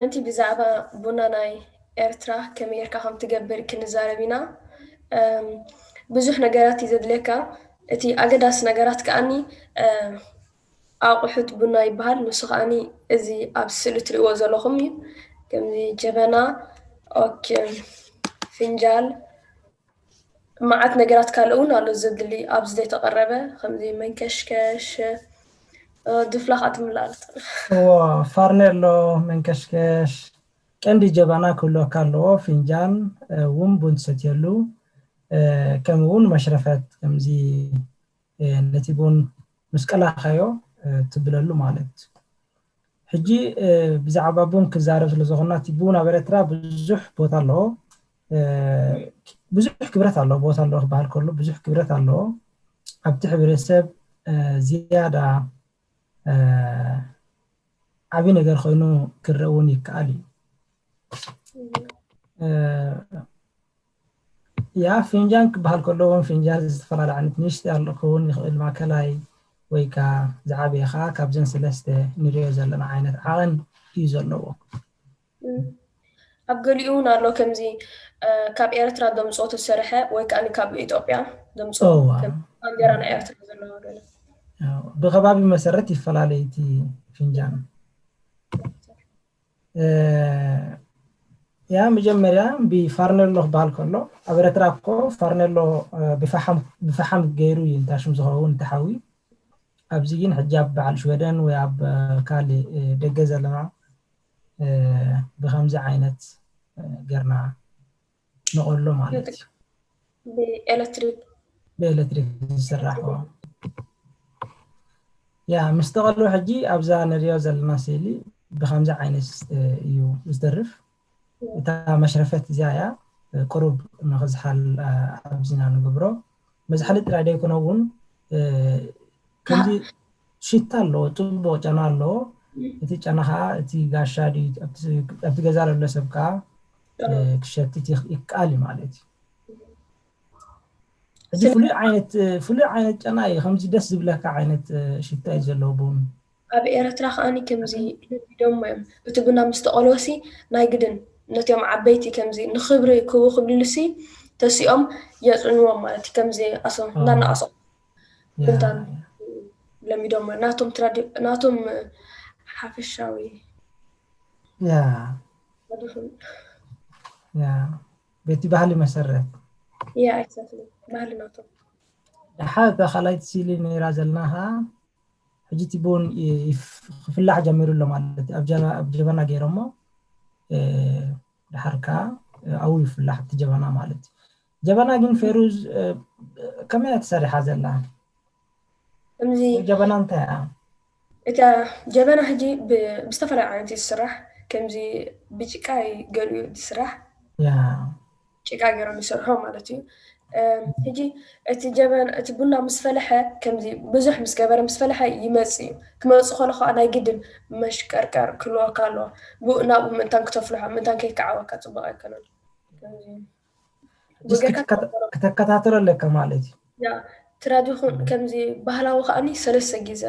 ሓንቲ ብዛዕባ ቡና ናይ ኤርትራ ከመይ ጌርካ ከም ትገብር ክንዛረብ ኢና። እም፣ ብዙሕ ነገራት እዩ ዘድልየካ። እቲ ኣገዳሲ ነገራት ከኣኒ፣ እ፣ ኣቑሑት ቡና ይበሃል። ንሱ ከኣኒ እዚ ኣብ ስእሊ ትርእይዎ ዘለኹም እዩ። ከምዚ ጀበና፣ ኦኬ፣ ፍንጃል፣ መዓት ነገራት ካልእ እውን ኣሎ ዘድሊ ኣብዚ ዘይተቐረበ፣ ከምዚ መንከሽከሽ፣ እ፣ ድፍላ ከዓ ትምላእ ኣላ። እዎ፣ ፋርኔሎ፣ መንከሽከሽ፣ ቀንዲ ጀበና ክህልወካ ኣለዎ፣ ፍንጃን፣ እ፣ እውን ቡን ትሰትየሉ፣ እ፣ ከምኡ እውን መሽረፈት፣ ከምዚ፣ እ፣ ነቲ ቡን ምስ ቀላኻዮ፣ እ፣ ትብለሉ ማለት። ሕጂ፣ እ፣ ብዛዕባ ቡን ክዛረብ ስለ ዝኾንና፣ እቲ ቡን ኣብ ኤርትራ ብዙሕ ቦታ ኣለዎ። እ፣ ብዙሕ ክብረት ኣለዎ፣ ቦታ ኣለዎ ክበሃል ከሎ ብዙሕ ክብረት ኣለዎ። ኣብቲ ሕብረተሰብ፣ እ፣ ዝያዳ፣ እ፣ ዓቢ ነገር ኮይኑ ክረአ እውን ይከኣል እዩ። እ፣ ያ ፍንጃን ክበሃል ከሎ እውን ፍንጃን ዝተፈላለየ ዓይነት ንእሽተይ ኣሎ ክኸውን ይኽእል፣ ማእከላይ ወይ ከኣ ዝዓበየ ከኣ ካብዘን ሰለስተ ንሪኦ ዘለና ዓይነት ዓቐን እዩ ዘለዎ። እም። ኣብ ገሊኡ እውን ኣሎ ከምዚ፣ እ፣ ካብ ኤርትራ ዘምጽኦ ተሰርሐ ወይ ከኣ ካብ ኢትዮጵያ ዘምጽኦ እዋ። ከም ባንዴራ ናይ ኤርትራ ዘለዎ ገለ። ያው ብኸባቢ መሰረት ይፈላለ እቲ ፍንጃን። እ፣ ያ መጀመርያ ብፋርኔሎ ክበሃል ከሎ፣ ኣብ ኤርትራ እኮ ፋርኔሎ፣ እ፣ ብፈሓም፣ ብፈሓም ገይሩ እዩ እንታሽም ዝኸውን እቲ ሓዊ። ኣብዚ ግን ሕጂ ኣብ በዓል ሽወደን ወይ ኣብ፣ እ፣ ካልእ፣ እ፣ ደገ ዘለና፣ እ፣ ብኸምዚ ዓይነት፣ እ፣ ጌርና ንቐሎ ማለት እዩ። ብኤሌክትሪክ። ብኤሌክትሪክ ዝስራሕ፣ ኦ። ያ፣ ምስ ተቐሎ ሕጂ ኣብዛ ንሪኦ ዘለና ስእሊ ብኸምዚ ዓይነት፣ እ፣ እዩ ዝተርፍ። እታ መሽረፈት እዚኣ እያ፣ እ፣ ቁሩብ ንኽዝሓል፣ እ፣ ኣብዚና ንገብሮ። መዝሓሊ ጥራይ ደይኮነ እውን፣ እ፣ ከምዚ ሽታ ኣለዎ፣ ጽቡቕ ጨና ኣለዎ። እቲ ጨና ኸዓ እቲ ጋሻ ድዩ፣ ኣብቲ፣ ኣብቲ ገዛ ለሎ ሰብ ከኣ፣ እ፣ ክሸትት ይኽ-፣ ይከኣል እዩ ማለት እዩ። ሕጂ ስለ ፍሉይ ዓይነት፣ ፍሉይ ዓይነት ጨና እዩ። ከምዚ ደስ ዝብለካ ዓይነት፣ እ፣ ሽታ እዩ ዘለዎ ቡን። ኣብ ኤርትራ ከኣኒ ከምዚ ለሚዶሞ እዮም። እቲ ቡና ምስ ተቐለወሲ ናይ ግድን ነቲኦም ዓበይቲ ከምዚ ንኽብሪ ክቡ ክብልሉሲ ተሲኦም የጽንዎም ማለት እዩ። ከምዚ ኣሶ-፣ ኦ። እንዳናኣሶ ያ፣ ፍንታን ያ። ለሚዶሞ። ናቶም ትራዲ-፣ ናቶም ሓፈሻዊ ያ። ይኹን። ያ። በቲ ባህሊ መሰረት። ያ፣ ኤግዛክትሊ። ባህሊ ናቶም። ደሓር እታ ካልኣይቲ ስእሊ ነይራ ዘለና ኸዓ፣ ሕጂ እቲ ቡን ይ-፣ ይፍ-፣ ክፍላሕ ጀሚሩ ኣሎ ማለት እዩ። ኣብ ጀበ-፣ ኣብ ጀበና ገይሮሞ፣ እ፣ ደሓር ከኣ፣ እ፣ ኣብኡ ይፍላሕ እቲ ጀበና ማለት እዩ። ጀበና ግን ፌሩዝ፣ እ፣ ከመይ እያ ተሰሪሓ ዘላ? ከምዚ ጀበና እንታይ እያ? እታ ጀበና ሕጂ ብ-፣ ብዝተፈላለየ ዓይነት እዩ ዝስራሕ። ከምዚ ብጭቃ እዩ ገሊኡ ዝስራሕ። ያ። ጭቃ ገይሮም ይሰርሖ ማለት እዩ። እም፣ ሕጂ እቲ ጀበና፣ እቲ ቡና ምስ ፈለሐ፣ ከምዚ ብዙሕ ምስ ገበረ ምስ ፈለሐ ይመጽእ እዩ። ክመጽእ ከሎ ኸዓ ናይ ግድን መሽቀርቀር ክህልወካ ኣለዎ። ብኡ ናብኡ ምእንታን ክተፍልሖ፣ ምእንታን ከይከዓወካ ጽቡቕ ኣይኮነን። ከምዚ ጀስት ብገካ ክትከታ-፣ ክተከታተሎ ኣለካ ማለት እዩ። ያ፣ ትራዲኹን ከምዚ ባህላዊ ከኣኒ ሰለስተ ግዜ፣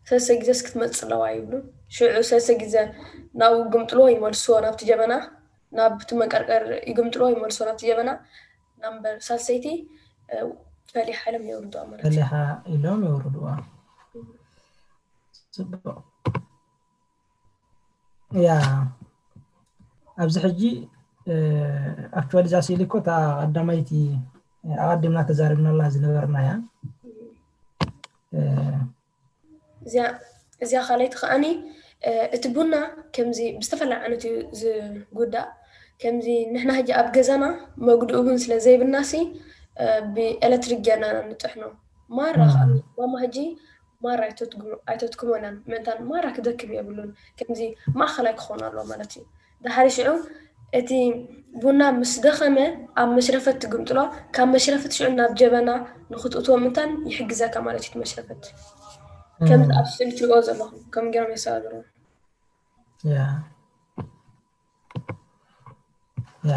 ሰለስተ ግዜስ ክትመጽእ ኣለዋ ይብሉ። ሽዑ ሰለስተ ግዜ ናብኡ ይግምጥልዎ ይመልስዎ ናብቲ ጀበና፣ ናብቲ መቀርቀር ይግምጥልዎ ይመልስዎ ናብቲ ጀበና። ናምበር ሳልሰይቲ፣ እ፣ ፈሊሓ ኢሎም የውርድዋ ማለት እዩ። ፈሊሓ ኢሎም የውርድዋ። ጽቡቕ። ያ፣ ኣብዚ ሕጂ፣ እ፣ ኣክቹዋሊ እዛ ስእሊ እኮ እታ ቀዳማይቲ፣ እ፣ ኣቐዲምና ተዛሪብናላ ዝነበርና እያ። እ፣ እዚኣ፣ እዚኣ ካልኣይቲ ከኣኒ፣ እ፣ እቲ ቡና ከምዚ ብዝተፈላለየ ዓይነት እዩ ዝጉዳእ። ከምዚ ንሕና ሕጂ ኣብ ገዛና መጉድኡ እውን ስለ ዘይብልናሲ፣ እ፣ ብኤሌክትሪክ ጌርና ኢና ንጥሕኖ። ማራ እም። ከኣ ማማ ሕጂ ማራ ኣይተትግሞ-፣ ኣይተትክሞን እያ። ምእንታን ማራ ክደክም የብሉን። ከምዚ ማእኸላይ ክኾን ኣለዎ ማለት እዩ። ድሓር ሽዑ እቲ ቡና ምስ ደኸመ ኣብ መሽረፈት ትግምጥሎ፣ ካብ መሽረፈት ሽዑ ናብ ጀበና ንኽትእትዎ ምእንታን ይሕግዘካ ማለት እዩ እቲ መሽረፈት። ከምዚ እም። ኣብ ስእሊ ትሪእዎ ዘለኹም፣ ከም ገይሮም የሰጋግርዎ። ያ። ያ።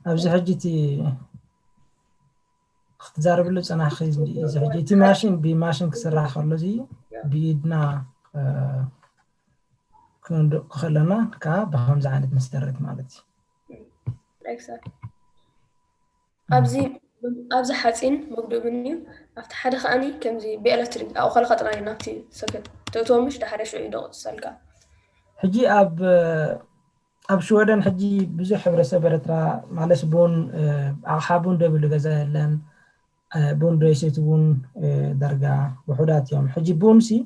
ኣብዚ ሕጂ እቲ ክትዛረብሉ ዝጸናሕኺ እዚ፣ እዚ ሕጂ እቲ ማሽን ብማሽን ክስራሕ ከሎ እዚ ብኢድና፣ እ፣ ክንድቕ ከለና ከዓ ብከምዚ ዓይነት መሰረት ማለት እዩ። Exact። ኣብዚ ኣብዚ ሓፂን መጉድኡ ምን እዩ ኣብቲ ሓደ ከዓኒ ከምዚ ብኤሌክትሪክ ኣቑኸልካ ጥራይ ናብቲ ሰከት ተእትዎ ምሽ ዳሓደ ሽዑ ይደቑ ትሰልካ ሕጂ ኣብ ኣብ ሽወደን ሕጂ ብዙሕ ሕብረተሰብ ኤርትራ ማለት ቡን ኣቕሓ ቡን ደብሉ ገዛ የለን። ቡን ዶ ይሰትዩ እውን ዳርጋ ውሑዳት እዮም። ሕጂ ቡን ሲ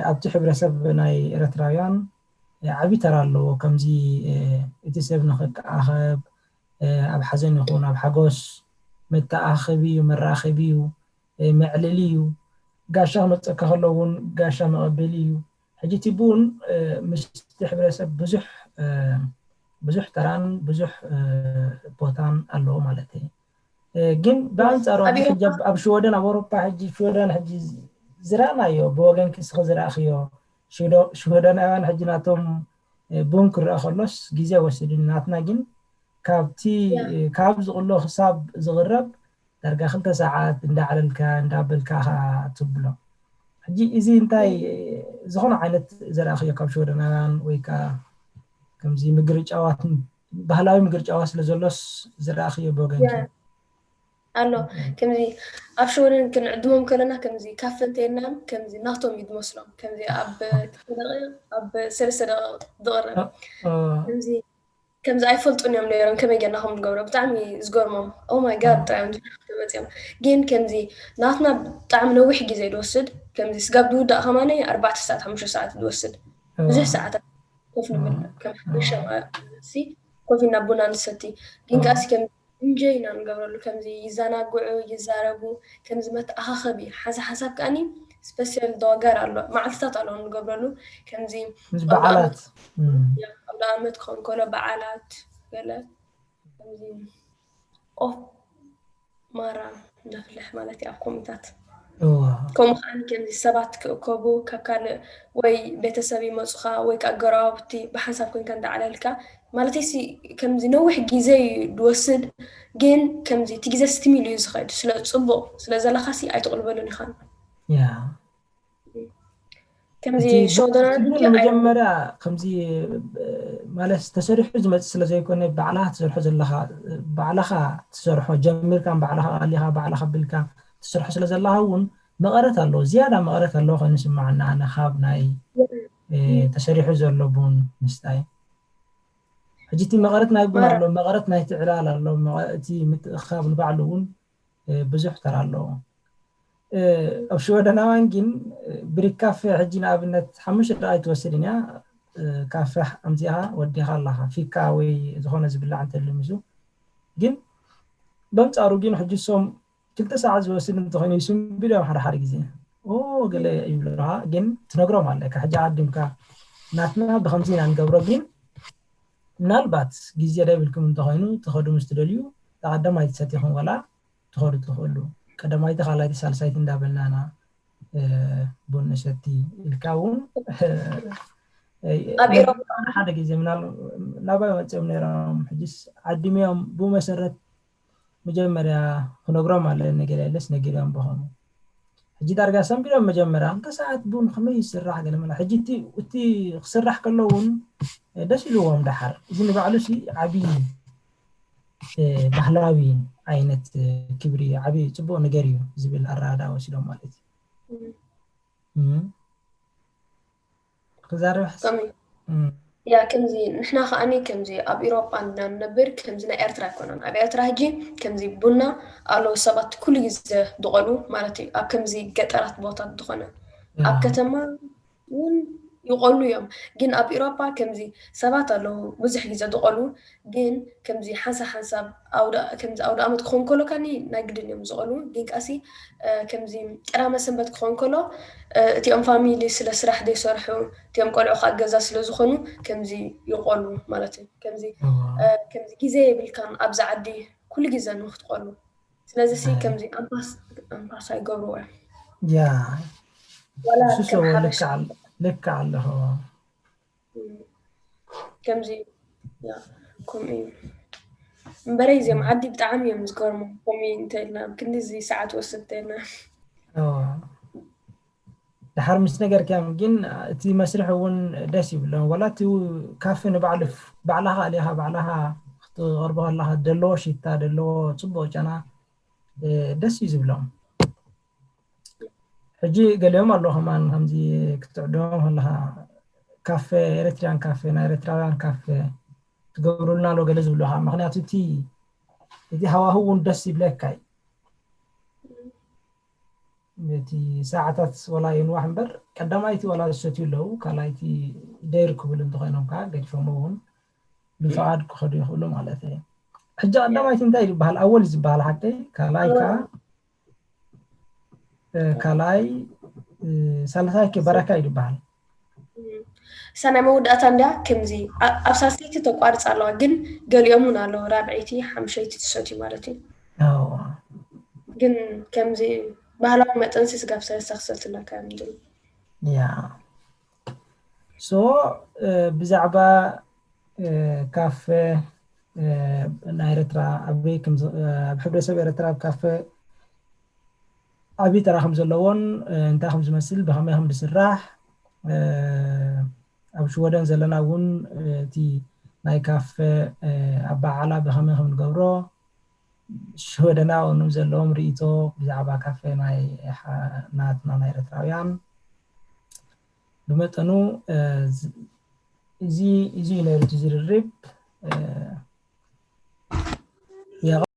ኣብቲ ሕብረተሰብ ናይ ኤርትራውያን ዓብዪ ተራ ኣለዎ። ከምዚ እቲ ሰብ ንክከኣኸብ ኣብ ሓዘን ይኹን ኣብ ሓጎስ መተኣኸቢ እዩ፣ መራኸቢ እዩ፣ መዕለሊ እዩ። ጋሻ ክመፀካ ከሎ እውን ጋሻ መቐበሊ እዩ። ሕጂ እቲ ቡን ምስቲ ሕብረተሰብ ብዙሕ ብዙሕ ተራን ብዙሕ ቦታን ኣለዎ ማለት እዩ። ግን ብኣንፃሩ ኣብ ሽወደን ኣብ ኣውሮፓ ሕጂ ሽወደን ሕጂ ዝረኣናዮ ብወገንኪ እስኺ ዝረኣኽዮ ሽወደናውያን ሕጂ ናቶም ቡን ክረአ ከሎስ ግዜ ወስድን ናትና ግን ካብቲ ካብ ዝቕሎ ክሳብ ዝቕረብ ዳርጋ ክልተ ሰዓት እንዳዕለልካ እንዳበልካ ከኣ ትብሎ። ሕጂ እዚ እንታይ ዝኾነ ዓይነት ዘረኣኽዮ ካብ ሽወደናውያን ወይ ከኣ ከምዚ ምግርጫዋት ባህላዊ ምግርጫዋ ስለ ዘሎስ ዝረኣኽዮ ብወገንኪ? ኣሎ ከምዚ ኣብ ሽወደን ክንዕድሞም ከለና ከምዚ ካፈ እንተይልናዮም ከምዚ ናቶም እዩ ዝመስሎም ከምዚ ኣብ ክልተ ደቂቕ ኣብ ሰለስተ ደቂቕ ዝቕረብ ከምዚ ከምዚ ኣይፈልጡን እዮም ነይሮም ከመይ ጌርና ከም ንገብሮ ብጣዕሚ ዝገርሞም oh my god ጥራዮም ተመፅኦም ግን ከምዚ ናትና ብጣዕሚ ነዊሕ ግዜ ዝወስድ ከምዚ ስጋብ ዝውዳእ ከማነይ ኣርባዕተ ሰዓት ሓሙሽተ ሰዓት ዝወስድ ብዙሕ ሰዓታት ኮፍ ንብል ከም ሓበሻ ኮፍ ኢና ቡና ንሰቲ ግን ከኣስ ከም እንጆይ ኢና ንገብረሉ ከምዚ ይዘናግዑ ይዛረቡ ከምዚ መተኣኻኸቢ ሓንሳ ሓንሳብ ከኣኒ ስፔሻል ዶጋር ኣሎ መዓልትታት ኣለዉ ንገብረሉ ከምዚ ምስ በዓላት ኣብ ኣመት ክኸውን ከሎ በዓላት ገለ ከምዚ ኦፍ ማራ ነፍልሕ ማለት እዩ ኣብ ኮሚታት ከምኡ ከዓ ከምዚ ሰባት ክእከቡ ካብ ካልእ ወይ ቤተሰብ ይመፁካ ወይ ከዓ ገረባብቲ ብሓንሳብ ኮይንካ እንዳዓለልካ ማለት ሲ ከምዚ ነዊሕ ግዜ እዩ ዝወስድ ግን ከምዚ እቲ ግዜ ስትሚል እዩ ዝኸድ ስለ ፅቡቅ ስለ ዘለካ ሲ ኣይትቅልበሉን ኢኻን ያ ከምዚ እቲ ሸወደና ቡን መጀመርያ ከምዚ ማለት ተሰሪሑ ዝመፅእ ስለ ዘይኮነ ባዕልኻ ትሰርሖ ዘለኻ ባዕልኻ ትሰርሖ ጀሚርካ ባዕልኻ ኣሊኻ ባዕልኻ ብልካ ትሰርሖ ስለ ዘለኻ እውን መቐረት ኣለዎ ዝያዳ መቐረት ኣለዎ ኮይኑ ይስማዓና ኣነ ካብ ናይ ተሰሪሑ ዘሎ ቡን ምስታይ ሕጂ እቲ መቐረት ናይ ቡን ኣሎ መቐረት ናይ ትዕላል ኣሎ እቲ ምትእኻብ ንባዕሉ እውን ብዙሕ ተራ ኣለዎ ኣብ ሽወደናውያን ግን ብሪክ ካፌ ሕጂ ንኣብነት ሓሙሽተ ደቂቅ ኣይትወስድን እያ ካፈ ኣምፂኻ ወዲኻ ኣለኻ ፊካ ወይ ዝኾነ ዝብላዕ እንተልምሱ ግን በንፃሩ ግን ሕጂ ሶም ክልተ ሰዓት ዝወስድ እንተኾይኑ ይስንብድ እዮም ሓደ ሓደ ግዜ ገለ ይብልኻ ግን ትነግሮም ኣለካ ሕጂ ዓዲምካ ናትና ብከምዚ ኢና ንገብሮ ግን ምናልባት ግዜ ደብልኩም እንተኾይኑ ትኸዱ ምስ ትደልዩ ተቐደማይ ትሰቲኹም ወላ ትኸዱ ትኽእሉ ቀዳማይቲ ካልኣይቲ ሳልሳይቲ እንዳበልናና ቡን ንሰቲ ኢልካ እውን ሓደ ግዜ ናባይ መፅኦም ነይሮም ሕጅስ ዓዲምዮም ብመሰረት መጀመርያ ክነግሮም ኣለ ነገርያ ኢለስ ነጊርዮም ብኸሙ ሕጂ ዳርጋ ሰንቢሮም መጀመርያ እንተ ሰዓት ቡን ከመይ ይስራሕ ገለ መላ ሕጂ እቲ ክስራሕ ከሎ እውን ደስ ኢልዎም ደሓር እዚ ንባዕሉ ሲ ዓብዪ ባህላዊ ዓይነት ክብሪ ዓብዪ ፅቡቅ ነገር እዩ ዝብል ኣረዳዳ ወሲዶም ማለት እዩ ክዛረብ ያ ከምዚ ንሕና ከዓኒ ከምዚ ኣብ ኢሮጳ እና ንነብር ከምዚ ናይ ኤርትራ ኣይኮነን ኣብ ኤርትራ ሕጂ ከምዚ ቡና ኣለዉ ሰባት ኩሉ ግዜ ዝቆሉ ማለት እዩ ኣብ ከምዚ ገጠራት ቦታት ዝኾነ ኣብ ከተማ እውን ይቆሉ እዮም ግን ኣብ ኢሮጳ ከምዚ ሰባት ኣለዉ ብዙሕ ግዜ ዝቆሉ ግን ከምዚ ሓንሳብ ሓንሳብ ከምዚ ኣውደ ኣመት ክኾን ከሎ ካኒ ናይ ግድን እዮም ዝቆሉ ግን ቀሲ ከምዚ ቀዳመ ሰንበት ክኾን ከሎ እቲኦም ፋሚሊ ስለ ስራሕ ዘይሰርሑ እቲኦም ቆልዑ ከዓ ገዛ ስለ ዝኾኑ ከምዚ ይቆሉ ማለት እዩ ከምዚ ከምዚ ግዜ የብልካን ኣብዚ ዓዲ ኩሉ ግዜ ንክትቆሉ ስለዚ ሲ ከምዚ ኣምፓስ ኣምፓስ ኣይገብርዎ እዮም ያ ዋላ እሱ ከም ሰው ሓበሻ ልክ ኣለኹ ከምዚ ከምኡ እዩ እምበረይ እዚኦም ዓዲ ብጣዕሚ እዮም ዝገርሙ ከምኡ እንተልና ክንዲዚ ሰዓት ወስድ ተልና ድሓር ምስ ነገርካዮም ግን እቲ መስርሕ እውን ደስ ይብሎም። ዋላ እቲ ካፌ ንባዕሉ ባዕላኻ ኣሊኻ ባዕላኻ ክትቐርቦ ከለኻ ዘለዎ ሽታ ዘለዎ ፅቡቅ ጨና ደስ እዩ ዝብሎም። ሕጂ ገሊኦም ኣለዉ ከማን ከምዚ ክትዕድሞም ከለኻ ካፌ ኤሪትሪያን ካፌ ናይ ኤሪትራውያን ካፌ ትገብሩልና ኣሎ ገለ ዝብሉኻ። ምክንያቱ እቲ እቲ ሃዋህው እውን ደስ ይብለካ እዩ። እቲ ሰዓታት ወላ ይንዋሕ እምበር ቀዳማይቲ ወላ ዝሰትዩ ኣለዉ፣ ካልኣይቲ ደይር ክብል እንተኮይኖም ከዓ ገዲፎም እውን ብፍቓድ ክኸዱ ይኽእሉ ማለት እዩ። ሕጂ ቀዳማይቲ እንታይ ዝበሃል ኣወል ዝበሃል ሓቀይ ካልኣይ ከዓ ካልኣይ ሳልሳይ በረካ እዩ ዝበሃል። እሳ ናይ መወዳእታ እንዲያ ከምዚ ኣብ ሳልሰይቲ ተቋርፅ ኣለዋ፣ ግን ገሊኦም እውን ኣለዉ ራብዐይቲ ሓምሸይቲ ትሰትዩ ማለት እዩ። ግን ከምዚ ባህላዊ መጠን ስጋብ ሰለስተ ክሰትለካ እዮም ዝብል። ያ ሶ ብዛዕባ ካፈ ናይ ኤርትራ ኣበይ ኣብ ሕብረተሰብ ኤርትራ ኣብ ካፈ ዓብዪ ተራ ከም ዘለዎን እንታይ ከም ዝመስል ብኸመይ ከም ዝስራሕ ኣብ ሽወደን ዘለና እውን እቲ ናይ ካፈ ኣበዓዕላ ብኸመይ ከም ንገብሮ ሽወደናውያን ዘለዎም ርእይቶ ብዛዕባ ካፈ ናይ ናትና ናይ ኤርትራውያን ብመጠኑ እዚ እዚ እዩ ነይሩ እቲ ዝርርብ።